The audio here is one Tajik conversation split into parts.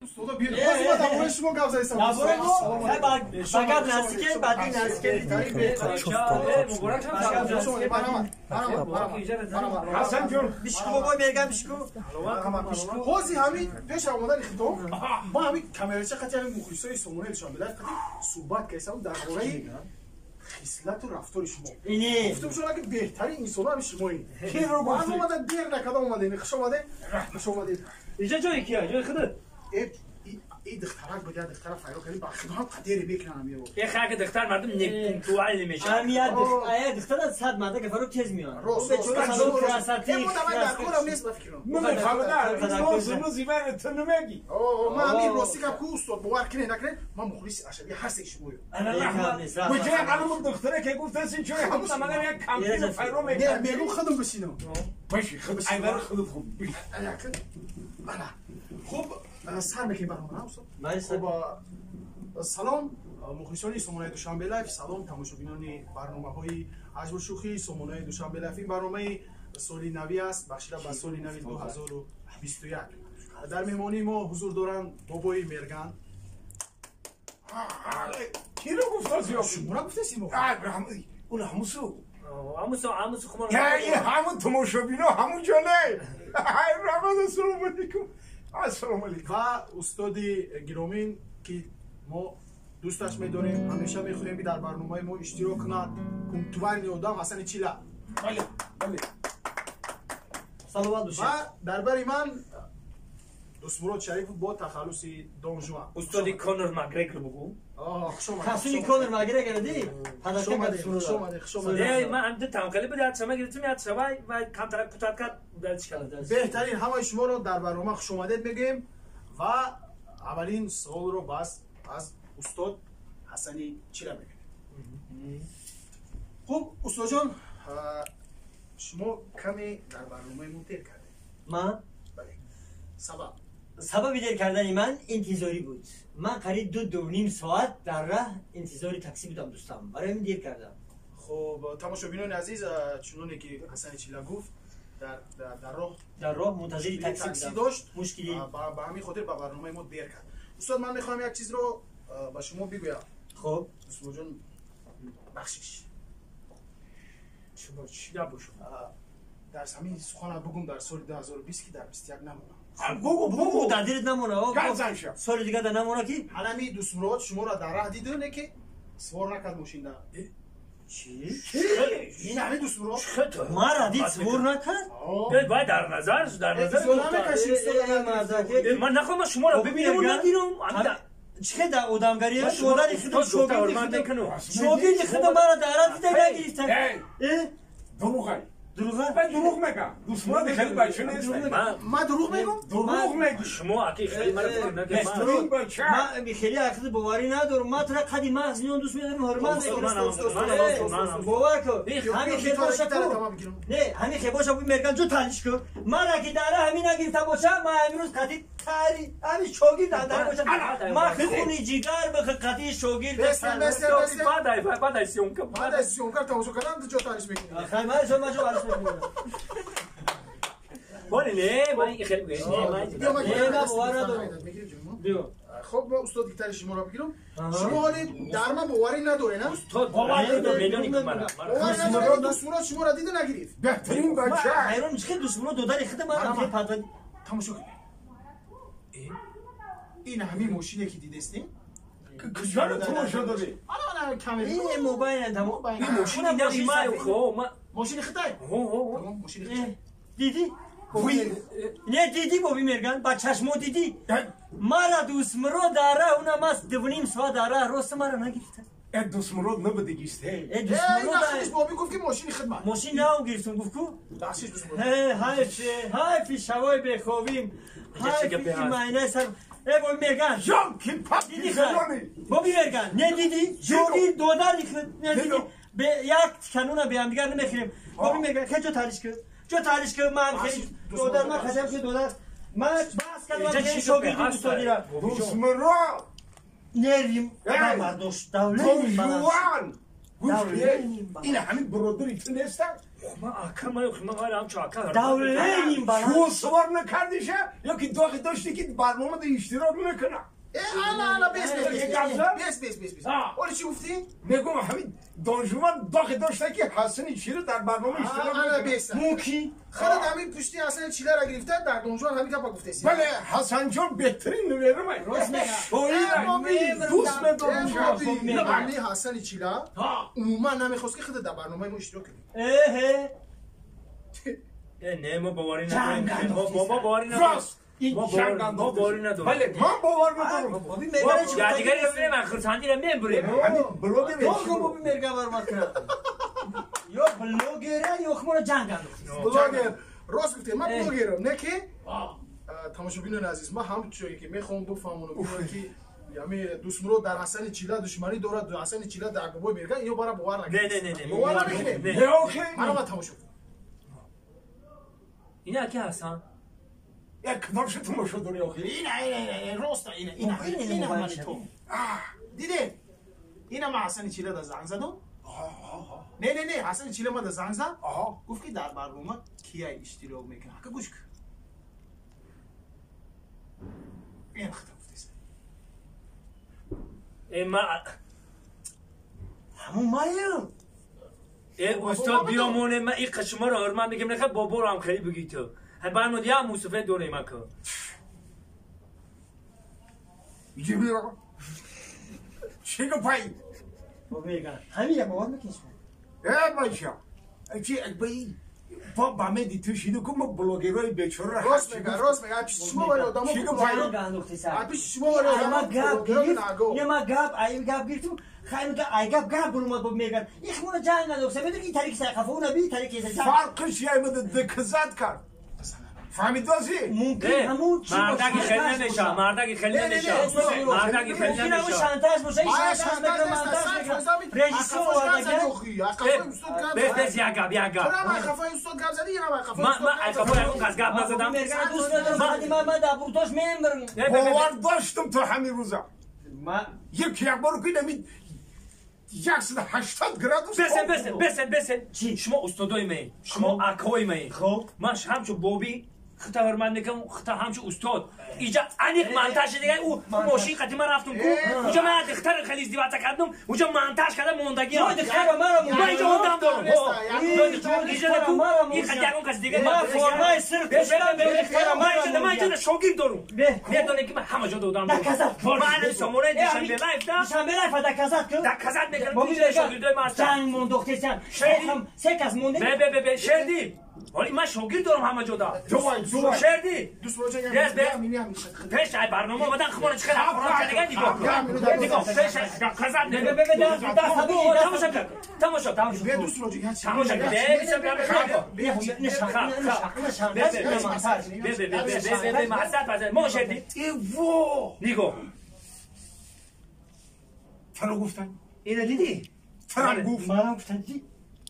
Устода биёд. Боз ма дар бораи шумо гап задистам. Дар бораи мо? Фақат насике, баъди насике. Ҳасан ҷон. Бишку бобой мерган бишку. Ҳози ҳамин пеш омадани хитоб ма ҳамин камерача қати ҳамин мухлисои Сомонаи Душанбе Лайф қати суҳбат кардам дар бораи хислату рафтори шумо. Гуфтам шумо ки беҳтарин инсоно ҳами шумоед. Ман омада дер накарда омадем. Хуш омадед. Хуш омадед. Иҷа ҷои кия? Ҷои худат? Эй духтарак буд, як духтара файро кардем, ба худо ҳам қадере мекунам ҳамиро. Э хаки духтар мардум непунктуал мешавад. Ҳами як духтара 100 марда гафаро тез меояд. Рост. Дар корам нест ба фикрам. Намефаҳмам. Рӯзи ман ту намегӣ. Ман ҳамин рости гап ку устод, бовар кунед накунед, ман мухлиси ашади ҳар сеи шумоем. Куҷои ҳамун духтара ки гуфтаси ҷои ҳамун манам як кампир файро мекунам. Не, мегӯм худам бишинам. Баши, худ айвар худат хуб. Ана. Хуб, сар мекунем барнома, устод? Хуб, салом мухлисони Сомонаи Душанбе Лайф, салом тамошобинони барномаҳои ҳаҷву шӯхии Сомонаи Душанбе Лайф. Ин барномаи соли навӣ аст, бахшида ба соли нави 2021. Дар меҳмонии мо ҳузур доранд бобои Мерган. Киро гуфтаси? Шуморо гуфтаси мо. Уна ҳамусу. Ҳамусу, ҳамусу хумон. Ҳамун тамошобино ҳамун ҷо не. Раҳмат, ассалому алайкум. Ассалому алайкум. Ва устоди гиромин ки мо дӯсташ медорем, ҳамеша мехоҳем ки дар барномаи мо иштирок кунад, пунктуальный одам Ҳасани Чила. Бале, бале. Саломат бошед. Ва дар бари ман Дӯстмурод Шарифов бо тахаллуси Дон Жуан. Устоди Конор Макгрегор бугу. Хуш омадед. Касуни Конор Макгрегор ди? Хуш омадед, хуш омадед, хуш омадед. Не, ман ҳам ду тамқали буд, як шама гирифтум, як шама ва камтарак кутат кард, дальше кард. Беҳтарин, ҳамаи шуморо дар барнома хуш омадед мегӯем ва аввалин суолро бас аз устод Ҳасани Чила мегирем. Хуб, устодҷон, шумо каме дар барномаи мо дер кардед. Ман? Бале. Сабаб? Сабаби дер кардани ман интизорӣ буд. Ман қариб 2-2.5 соат дар раҳ интизори таксӣ будам, дӯстам. Барои ҳамин дер кардам. Хуб, тамошобинони азиз, чуноне ки Ҳасани Чила гуфт, дар роҳ дар роҳ мунтазири таксӣ дошт. Мушкилӣ. Ба ҳамин хотир ба барномаи мо дер кард. Устод, ман мехоҳам як чизро ба шумо бигӯям. Хуб, Дӯстмуроҷон, бахшиш. Шумо чӣ гап бошад? Дар ҳамин суханат бугум дар соли 2020 ки дар 21 намонам. Бугу, бугу. Дар дилат намона. Соли дигар дар намона ки? Ҳанами Дӯстмурод шуморо дар раҳ диду, не ки свор накард мошинда. Чӣ? Ин ҳамин Дӯстмурод. Мара дид свор накард? Бояд дар назар, дар назар. Ман нахоҳам шуморо бибинам нагирам. Чӣ дар одамгарӣ модари худо шогирди худо мара дар раҳ дида нагирифтан. Дурӯғай. Дурӯға? Ман дурӯғ мегӯям. Дӯстмурод хеле бача нест. Ман дурӯғ мегӯям? Дурӯғ мегӯӣ. Шумо аки хеле мара фикр накунед. Ман хеле ақли боварӣ надорам. Ман тура қади мағз миён дӯст медорам, ҳурмат мекунам. Бовар кун. Ҳамин хел боша ку. Не, ҳамин хел боша бу мерган ҷо талиш ку. Мара ки дар раҳ ҳамин нагирифта боша, ман имрӯз қади тари ҳамин шогирд дар боша. Ман хуни ҷигар бихӯ қади шогирд. Баъд ай съёмка. Баъд ай съёмка тамошо кардам, ҷо талиш мекунӣ. Хай, ман ҷо ман ҷо алиш мекунам. Боре, не, ман хеле бигӯям. Не, ман бовар надорам. Биё. Хуб, мо устод гитари шуморо бигирам. Шумо ҳоле дар ман боварӣ надоред, на? Устод бовар надорам, медонӣ ки ман. Боварӣ надоред, Дӯстмурод шуморо дида нагирифт. Беҳтарин бача. Ҳайрон чӣ хел Дӯстмурод додари худа ман хел падвад. Тамошо кунед. Ин ҳамин мошине ки дидестем? Куҷоро тамошо додӣ? Ана, ана камера. Ин мобайл тамом. Ин мошини нави ман, хо, ма мошини хитай? Ҳо, ҳо, ҳо. Мошини хитай. Дидӣ? Не дидӣ боби Мерган, ба чашмо дидӣ? Мара Дӯстмурод дар раҳ, уна мас 2.5 соат дар раҳ рост мара нагирифта. Э Дӯстмурод набудигист, э. Э Дӯстмурод боби гуфт ки мошини хидмат. Мошин нав гирифтум гуфт ку? Бахшиш Дӯстмурод. Э ҳайф, ҳайфи шавои бехобим. Ҳайфи майнаи сар. Э боби Мерган. Ҷон ки папи зелони. Боби Мерган, не дидӣ? Шогирд додари худ не дидӣ? Бе як кануна бе ҳамдигар намехӯрем. Боби Мерган, хе ҷо талиш кун. Ҷо талиш кун, ман хеле додар, ман хашам ки додар. Ман баҳс кардам хеле шогирди устодира. Дӯстмурод. Нервим бардошт, давление баланд. Гӯш ин ҳамин бародари ту неста? Ма ака ма ма ма ҳамчун ака давлением баланд. Чун савор накардиша ё ки доғи дошти ки барномада иштирок мекунад. Ана ана бес бес бес бес бес бес. Оли чӣ гуфтӣ? Мегӯм ҳамин донжуван доғи дошта ки Ҳасани Чила дар барнома иштирок Ана бес. Мумкин. Худат ҳамин пушти Ҳасани Чиларо гирифта дар донжуван ҳамин гапа гуфтеси. Бале, Ҳасанҷон беҳтарин нуверам. Рост мегӯяд. Шоир дӯст медорам. Ҳамин Ҳасани Чила умуман намехост ки худат дар барномаи мо иштирок кунӣ. Эҳе. Не, мо боварӣ надорем. Мо боварӣ надорем. Мо боварӣ надорем. Бале, ман бовар надорам. Дигаре бибинем, хурсандиро мебурем. Блогер Боби Мерган баромад кунад. Ё блогера, ё хуморо ҷанг андохт. Блогер. Рост гуфтем, ман блогерам, не ки? Тамошобинони азиз, ман ҳам чое ки мехоҳам бифаҳмонам ки ҳамин Дӯстмурод дар Ҳасани Чила душманӣ дорад, Ҳасани Чила дар Бобои Мерган, ино бара бовар накунед. Не, не, не, бовар намекунед. Не, охе. Мана тамошо. Ина ки Ҳасан? Як кадомша тамошо дорӣ охир? Ина, ина, ина, роста, ина, ина, ина, мани то. Диде? Ина ма Ҳасани Чила да занг задам. Не, не, не, Ҳасани Чила ма да занг зад. Гуфт ки дар барнома кия иштирок мекунад. Ака гӯш кун. Ин хата гуфтеса. Э ма Ҳамун маям. Э устод биёмоне, ма иқа шуморо ҳурмат мекунем, нахай боборо ҳам хеле бигӣ ту. Ҳай бармо я мусофир дорем ака. Ҷибрил чӣ гапай? Боби Мерган, ҳамин я бовар мекунӣ шумо? Э бача, чи баи ба ба меди ту шиду ку мо блогерои бечора. Рост мега, рост мега. Пиши шумо вари одамо. Чӣ гапай? Ҷанг андохтеса. Пиши шумо вари одамо. Ма гап гирифт, ина ма гап, ай гап гирифтум. Хай мега, ай гап гап бурумад Боби Мерган. Их мона ҷанг андохта. Медонӣ ки тариқи сайқафо наби тариқи ҷанг. Фарқиш яймада дказат кард. Фаҳмидози? Мумкин ҳамун чӣ Мардаки хеле намеша, мардаки хеле намеша. Мардаки хеле Мумкин ҳамун намеша. шантаж боша, ин шантаж мекунад, монтаж мекунад. Режиссёр оварда. Бес бес як гап, як гап. Ма ма ай қафои ягон кас гап назадам. Мерган дӯст надорам, қади ман дар бурдош мемирам. Бовар доштум то ҳамин рӯза. Ма Як як бор ки нами 180 градус. Бесен, бесен, бесен, бесен. Чӣ? Шумо устодои маи, шумо акои маи. Хоб. Ман ҳамчун боби хита ҳурмат мекунам, хита ҳамчун устод. Иҷа аниқ монтаж дига ӯ мошин қати ман рафтум ку. Уҷа ман духтар хеле издивоҷа кардам, уҷа монтаж карда мондагиам. Ҷой духтара маро Ман иҷа одам дорам. Иҷа ку ин қати ягон кас дига. Ман формаи сирф пӯшидам, духтара Ман маро иҷа ман иҷа шогирд дорум. Бе. Медонем ки ман ҳама ҷо одам дорум. Доказат. Ман сомонаи Душанбе лайф да Душанбе лайфа доказат кун. доказат мекунам Боби ки Мерган шогирдои ман ҳастанд. ҷанг мондохтесан. Се кас монде. Бе бе бе бе Шерди. Ҳоли ман шогирд дорам ҳама ҷода. Дувай, дувай. Шерди. Дӯстмурод Бес бес. Пеш ай барнома омадан хумона чӣ хел ҳақорат кардаган нигоҳ кун. Нигоҳ пеш ай доказат Бе бе бе даст даст Тамошо кун. Тамошо. Тамошо кун. Бе бисам бе бе бе бе бе бе маъсад пазад. Мо Шерди. Иво! Нигоҳ. Чаро гуфтан? Ина дидӣ? Тарам гуфт. Манам гуфтан дидӣ?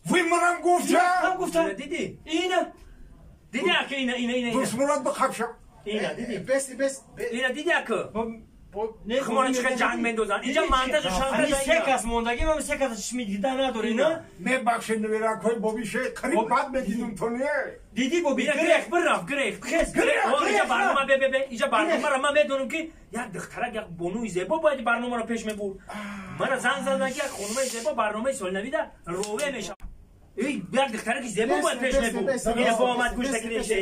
Вой манам гуфта. Ҳам гуфтан. Ина дидӣ? Ина Дидӣ ака ина ина ина ина. Дӯстмурод бихабша. Ина дидӣ? Бес бес. Ина дидӣ ака? Не Хумона чӣ хел ҷанг мендозанд. Инҷа монтажу Ҳамин шантаж. се кас мондагӣ, ман се кас чишми дида надорӣ, на? Мебахшед нуверакҳои бобише, қариб бад медидум то не. Дидӣ Боби Ина грех. грех бирафт, грех. Хес, Грех. грех, О, инҷа грех, барнома бе бе бе, инҷа барномаро ман медонам ки як духтарак, як бонуи зебо бояд барномаро пеш мебурд. Мана занг задан ки як хонумаи зебо барномаи солинавида рове мешавад. Эй, як духтараки зебо бояд пеш мебурд. Ина бо омад гӯш накунеше.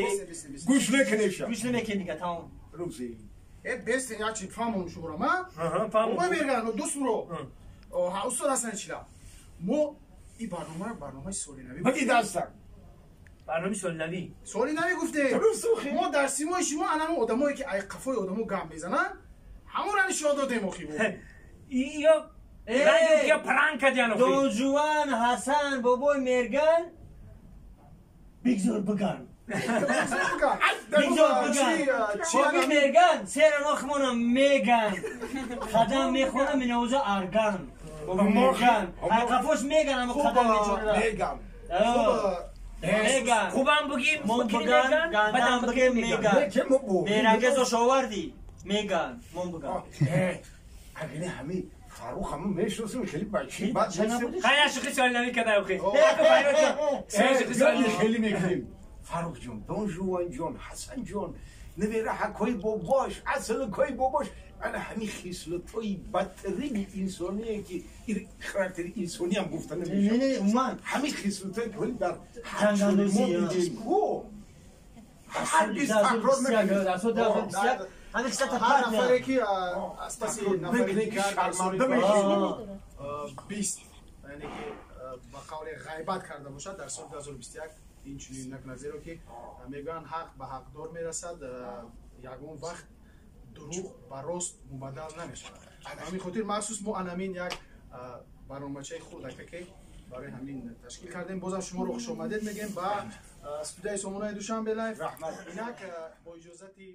Гӯш накунеша. Гӯш намекунӣ дига, тамом. Рӯзи. Э бес як чи фаҳмон шуморо ма. Аҳа, фаҳмон. Бобои Мерган, Дӯстмурод. Устод Ҳасани Чила. Мо ин барномаро барномаи соли навӣ Баги дастак. Барномаи солинавӣ. Соли навӣ гуфтем. Дуруст охи. Мо дар симои шумо анамон одамое ки ай қафои одамо гап мезананд, ҳамонро нишон додем охи. Ё ранги ё пранк кардиан охи. Донжуан Ҳасан Бобои Мерган бигзор биган. Бигзор биган. Боби Мерган сера нохмона меган. Қадам мехонам минауза арган. Боби Мерган. Ай қафош меган, аммо қадам мечора. Меган. Меган. Хубам бугим, Мон букини биган, меган, гандам бадам бигем букини меган. меган. Не ки мо бо. Мерангезош овардӣ. Меган, мон биган. Агини ҳами Фаррух ҳама мешиносем, хеле бачаи бад нест. Хай, шӯхи соли навӣ када охи. Хеле мекунем. Фаррух ҷон, Донжуан ҷон, Ҳасан ҷон, навера ҳакои бобош, асл кои бобош, ана ҳамин хислатҳои бадтарини инсоние ки характери инсониам гуфта намешавад. Ҳамин хислатҳое ки ҳоли дар мо дидем ку ҳаргиз такрор накунед. Ҳар нафаре ки аз паси нафари дигар шарманда мешавед. 20, яъне ки ба қавле ғайбат карда бошад, дар соли 2021 инчунин накунад, зеро ки мегӯянд, ҳақ ба ҳақдор мерасад, ягон вақт дурӯғ ба рост мубаддал намешавад. Ҳамин хотир махсус мо анамин як барномачаи хурдакаке барои ҳамин ташкил кардем. Бозам шуморо хушомадед мегӯем ба студияи сомонаи Душанбе Лайф. Инак, бо иҷозати